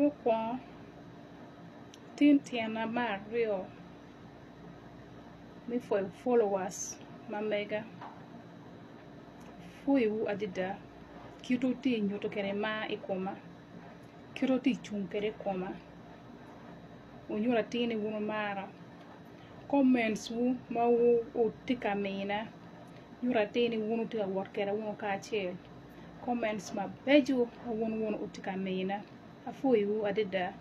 Mukwongo, tin tyena me aryo me pwoyo followers ma mega apwoyowu adada kit ma wutye ka nyuto kwede mar i koma kit ma wutye ka cung kwede i koma wunyuto atir ni wun wumara comments wu ma wutye ka mina nyuto atir ni wun wutye ka wot kweda wunu kacel comments mabeco ma wun wutye ka mina apwoyowu adada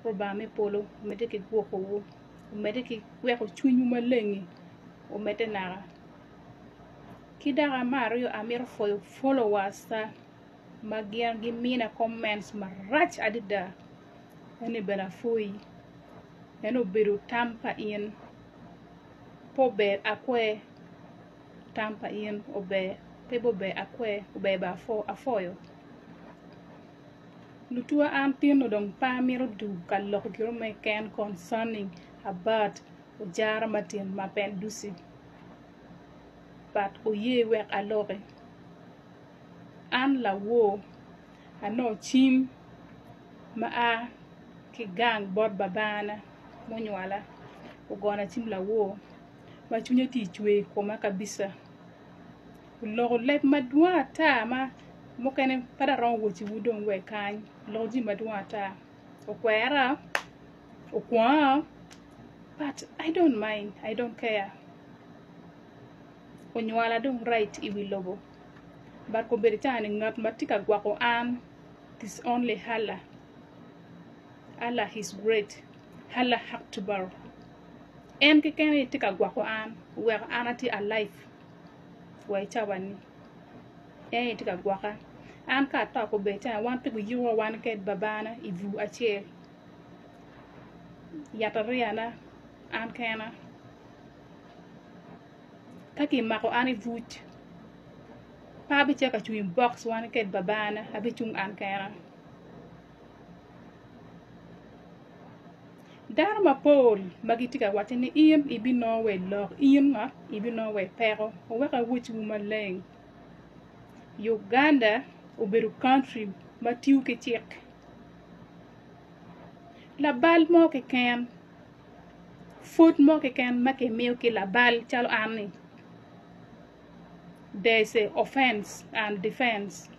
Lubanga me polo omedde ki gwokowu omedde ki weko cwinywu maleng-ngi omedde naka. Ki dok me aryo amito pwoyo followers ta ma gin gimina comments marac adada eni bene apwoyi en obedo tam pa in pe ober akwer tam pa in ober pe ober akwer ober bene apwoyo. Lutuwa an tino dong pe amito dwogo ka loko gin mo keken concerning about ojara Martin ma Pendusi but oye wek aloki. An lawor anongo cim ma a ki gang bot babana munywala ogona cim lawor ma cwinye tye ka cwer i koma kabisa oloko leb madwong ata ma mukene pe dong aromo wociwu dong wa i kany oloko jami madwong ata okwera okwonga but I don't mind I don't care onywala dong right i wi lobo but kobedo caa ni ngat ma tye ka gwoko an is only Allah, Allah is great Allah Akbar en keken aye tye ka gwoko an oweko an atye alive wa i cawa ni en aye tye ka gwoka an ka ato kobedo caa ni wan pe giyikowa wan kede babana i bur acel yatariyana an kena. Ka kimako an i buc, pe abicito ka cung i bok wan kede babana, abicung an kena. Dano mapol ma gitye ka wacci ni in ibinongo wa i lok, in ngo ibinongo wa i peko, wuwek awocwu maleng, Uganda obedo country ma tiyo ki cik, labal mo keken Pwod mo keken ma kimiyo ki labal calo an ni there is a offense and defense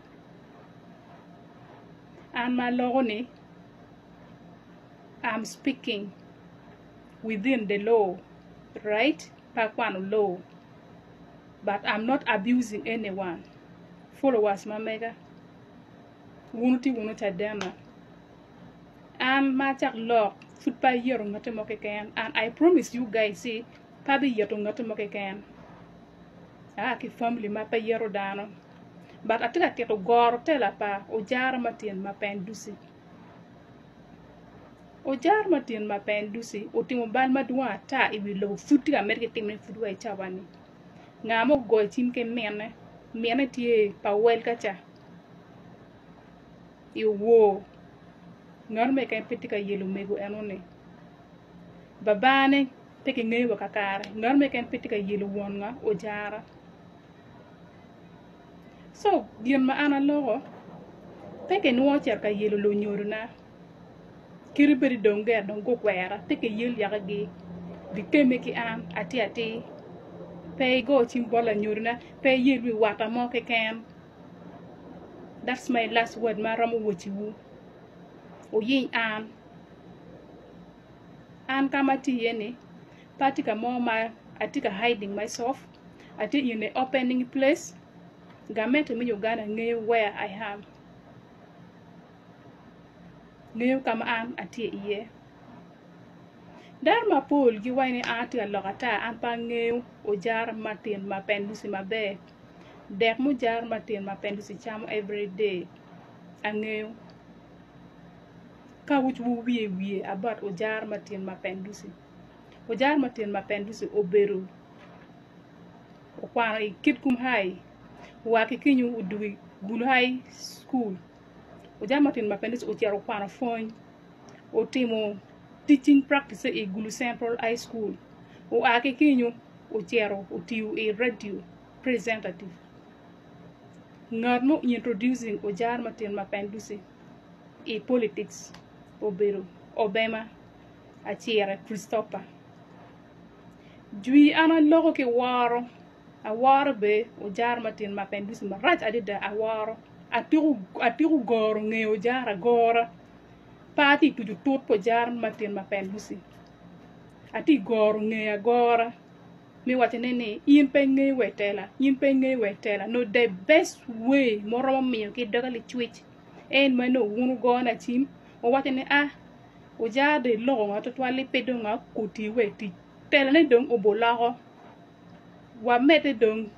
an ma aloko ni I'm speaking within the law right pe akwano law but I'm not abusing anyone followers ma mega wun wutye wunu cadenna. An ma acak lok pud pe ayeto ngati mo keken and I promise you guys ni pe abiyeto ngati mo keken aa ki family ma pe yeto dano but atye ka tito goro tela pa ojara Martin ma pe en duci ojara Martin ma pe en duci otimo bal madwong ata i wi lobo pud tye ka medde ki timone pud wa i cawa ni nga ma ogoyo cim ki mine mine tye pa wel ka ca. I owor, ngat mo keken pe tye ka yelo omego enoni. Babane pe kingeyo wa kakare, ngat mo keken pe tye ka yelo won nga ojara. Co gin ma an aloko pe kinwo cito ka yelo lunyodona kadi bed ni dong ger dong gukwera pe kiyel yakagi gikemme ki an atir atir pe igo cim bot lanyodona pe iyel wi watta mo keken. That's my last word ma aromo wociwu. Wuyiny an. An ka ma atye iye ni, pe atye ka mo ma atye ka hiding myself, atye in a opening place, gamente me Uganda ngeyo where I am, ngeyo ka ma an atye iye. Dano mapol giwaco ni an atye ka loko ata, an pe angeyo ojara Martin ma pe en luci maber. Dek mujaro matin ma Pendusi camo everyday angeyo ka wucubo wiye wiye about ojaro matin ma Pendusi. Ojaro matin ma Pendusi obedo okwano i Kitgum High wa ki kenyo odwogo i Gulu High School. Ojaro matin ma Pendusi ocito okwano pwony otimo teaching practice i Gulu Central High School oa ki kenyo ocito otiyo i radio presentative. Ngat mo introducing ojar matin ma Pendusi i politics. obedo Obema Acire Christopher. Jwi an aloko ki woro, aworo be ojara matin ma Pendusi marac adada aworo, atiko goro nge ojara agora, pe atye ka tuco tut pa ojara matin ma Pendusi, atye ka goro nge agora me wacone ni in pe ingeyo wa itela, in pe ingeyo wa itela nyo the best way ma wuromo miyo ki doga licwic en ma nongo wun wugona cim wuwaco ni a ojara dong iloko ngo tutwal-li pe dong oti wa i tic telane dong obuloko wamedde dong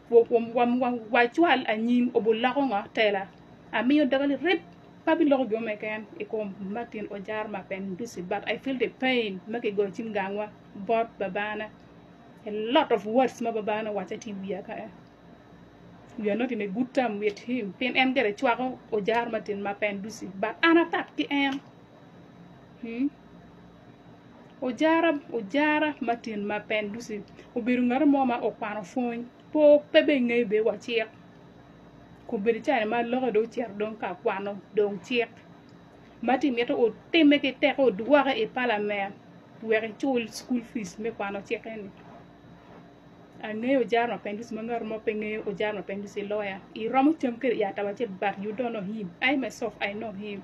wacwal anyim obuloko ngo tela amiyo doga lirip pe abiloko gin mo keken i kom Martin Ojara Mapendusi but I feel the pain ma kigoyo cim gangwa bot babana a lot of words ma babana owacca tye i wiya ka en we are not in a good term with him pien en gire cwako Ojara Martin Mapendusi but an apat ki en. Ojara ojara Martin Mapendusi obedo ngat mo ma okwano pwony pe bene ngeyo bene wa cik kobedo cani ma lokke dong ocito dong ka kwano dong cik ma tye mito otime ki teko odwoke i palament wek ecul cukul fic me kwano cikke-ni. Angeyo Ojara Mapendusi ma ngat mo pe ngeyo Ojara Mapendusi loya iromo cam kwede i atabo acel but you don't know him I myself I know him.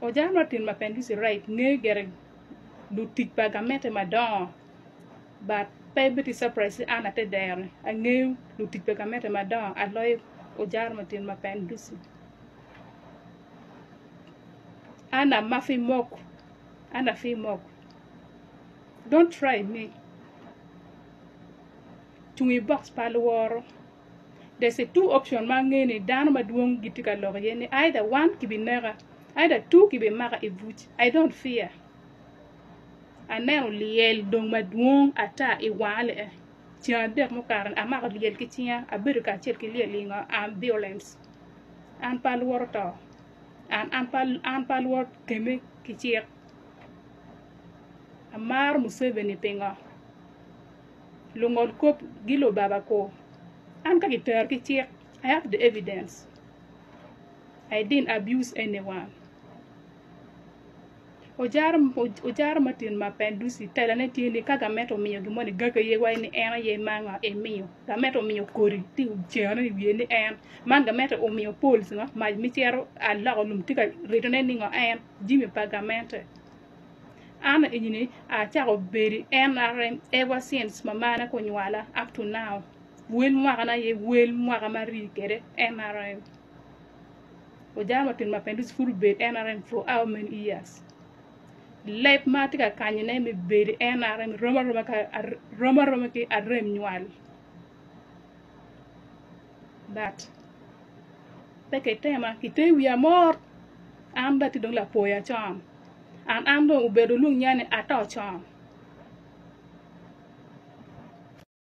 Ojara Martin Mapendusi Wright ngeyo gire lutic pa gamente madongo but pe ibed ki surprise ni an ate dero ni angeyo lutic pa gamente madongo aloyo Ojara Martin Mapendusi. Ana mafi mok ana fi mok don't try me cung i box pa lworo. There's a two option ma angeyo ni dano madwong gitye ka lok iye ni either one kibineka either two kibimaka i buc I don't fear aneno lyel dong madwong ata i wanga lee ceng adek mukato ni amako lyel ki cinga abedo kacel ki lyel ingo ambulance an pe alworo to an pe alworo keme ki cik amaro Museveni pingo. Lungol kop gilubaba ko an ka kitero ki cik I have the evidence I didn't abuse anyone Ojaro Martin Mapendusi telane tye ni ka gamente omiyo gin moni gagi aye waci ni en aye ma ngo emiyo gamente omiyo kodi tye ocene i wiye ni en man gamente omiyo pols ngo mac me cito aloko lum tye ka ridone ni ngo en jami pa gamente. An eni acako bedo i NRM ever since mamana ka onywala up to now wel mwakana aye wel mwaka ma arii kwede NRM Ojara Martin Mapenduzi pud obedo i NRM for how many years leb ma atye ka kanyone me bedo i NRM rom aroma ki arem nywal but pe kitema kitengo wiya mot an dong atye dong lapoya con. An an dong obedo lung nya ni ato con.